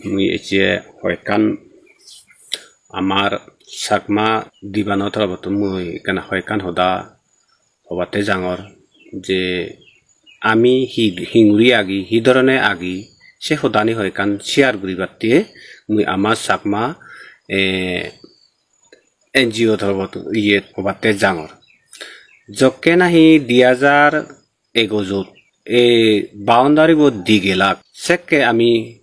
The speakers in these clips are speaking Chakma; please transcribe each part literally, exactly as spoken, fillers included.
Mui ecche hoyekkan amar Chakma dibano torobottun mui ekkana hoyekkan hoda hobatte jangor je ami hi hinguri agi, hi dhorone agi, se hodani hoyekkan share guribatte mui amar Chakma, eh, N G O torobottun iye hobatte jangor. Jokke nahi di hajar egojot ei boundary bo digelak, sekke ami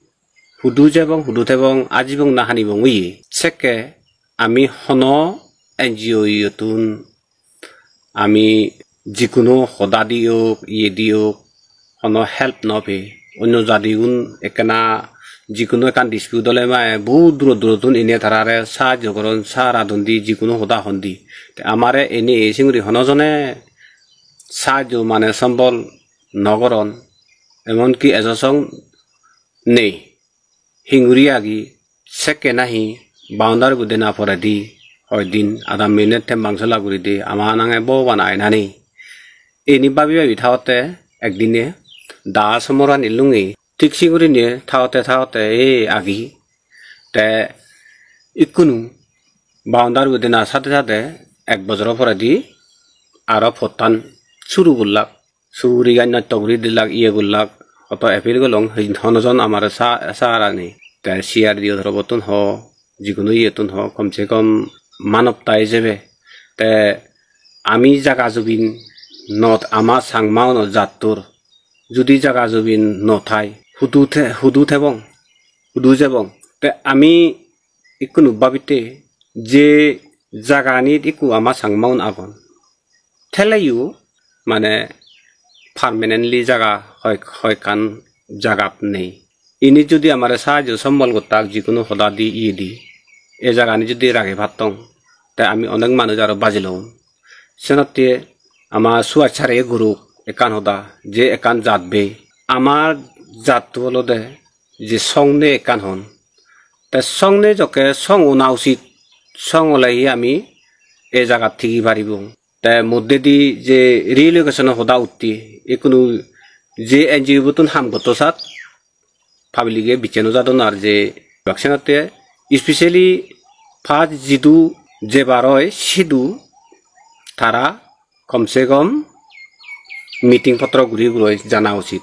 hudu jebong, hudu tebong, ajibong na hanibong oye, sekke ami hono N G O iyottun ami jikuno hoda diyok, iye diyok, hono help no pei. Onno jadigun ekkena jikuno ekkan dispute ole mane bohut duro durottun ine tarare sahajjo goron, sahara don di jikuno hoda hon di. Te amare ene ei singuri hono jone sahajjo mane sombol no goron, emonki ejo song nei. Hinguri agi sekke nahi boundary bo dena poredi hoidin adam mine tembang sola guri de ama nange Bhogoban ainani. Eni babi babi thaotte ekdine da somorani lungi thik sigurinei thaotte thaotte ei agi. Te ikkunu boundary bo dena sade sade ek bojoro poredi aro pottan suru gullak. Suguri gaj nosto guri dilak, iye gullak, hoto appeal golong, hono jon amare sa-, sahara nei. Te C R D O torobottun ho, jiguno iyettun ho, kom se kom manobta ijebe. Te ami jaga jubin not ama Changma uno jattur. Judi jaga jubin no thai, hudu the-, hudu thebong, hudu jebong. Te ami ikkunu babitte je jaganit ikku ama Changmaun agon. Teleyo mane permanently jaga hoi-, hoikkan jagat nei. Ini judi amare sahajjo sombol gottak, jikuno hoda di, iye di, ei jagani judi ragei pattong, te ami onek manuj aro bajilong. Senotte ama suachare guruk ekkan hoda, je ekkan jat bei. Amar jatto olode je song nei ekkan hon. Te song nei jokke song ona usit, song ole hi ami ei jagat tigi paribong. Te moddedi je relocation-o hoda utti, ikkunu je N G O bottun ham gotto sat, public-e bicche no jadon ar je vaccine-otte, specially first jidu jebar oi sidu tara kom se kom meeting potro guri guroi jana usit.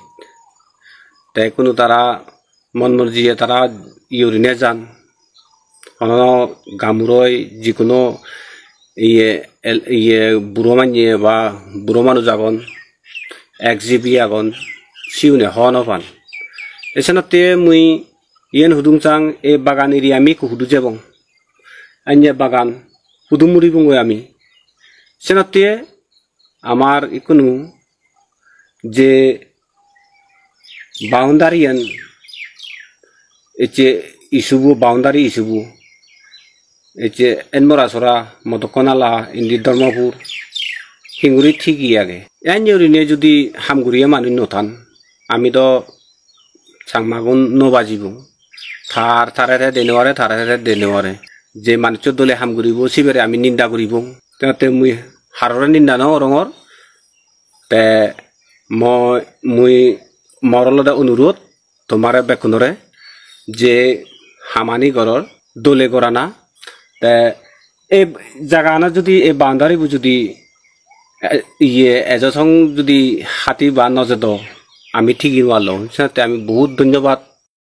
Te ikkunu tara mon morjiye tara iye guri nejan. Hono gamuroi jikuno iye el-, iye buro manye ba buro manuj agon, ek jibi agon, siune hobor no pan. Esenotte mui iyen hudung sang, ei bagan area ami ekku hudu jebong. Anye bagan hudu muribongoi ami. Senotte amar ikkunu je boundary-an, ecche issue bo, boundary issue bo, ecche Enmora sora, Modokkonala, indi Dharmapur, hinguri thigi age. Enne gurinei judi ham guriye manuj no than, ami do Changmagun no bajibong. Tar, tare te de no pare, tare te de no pare. Je manuccho dole ham guribo, sibere ami ninda guribong. Te, te mui harore ninda no gorongor. Te mo-, mui mor olode onurot tomare bekkunore je hamani goror dole gorana. Te ei jagana judi, ei boundary bo judi, eh, iye ejo song judi hati ba no jedo, ami thigi no parlong. Senotte ami bohut dhonnobad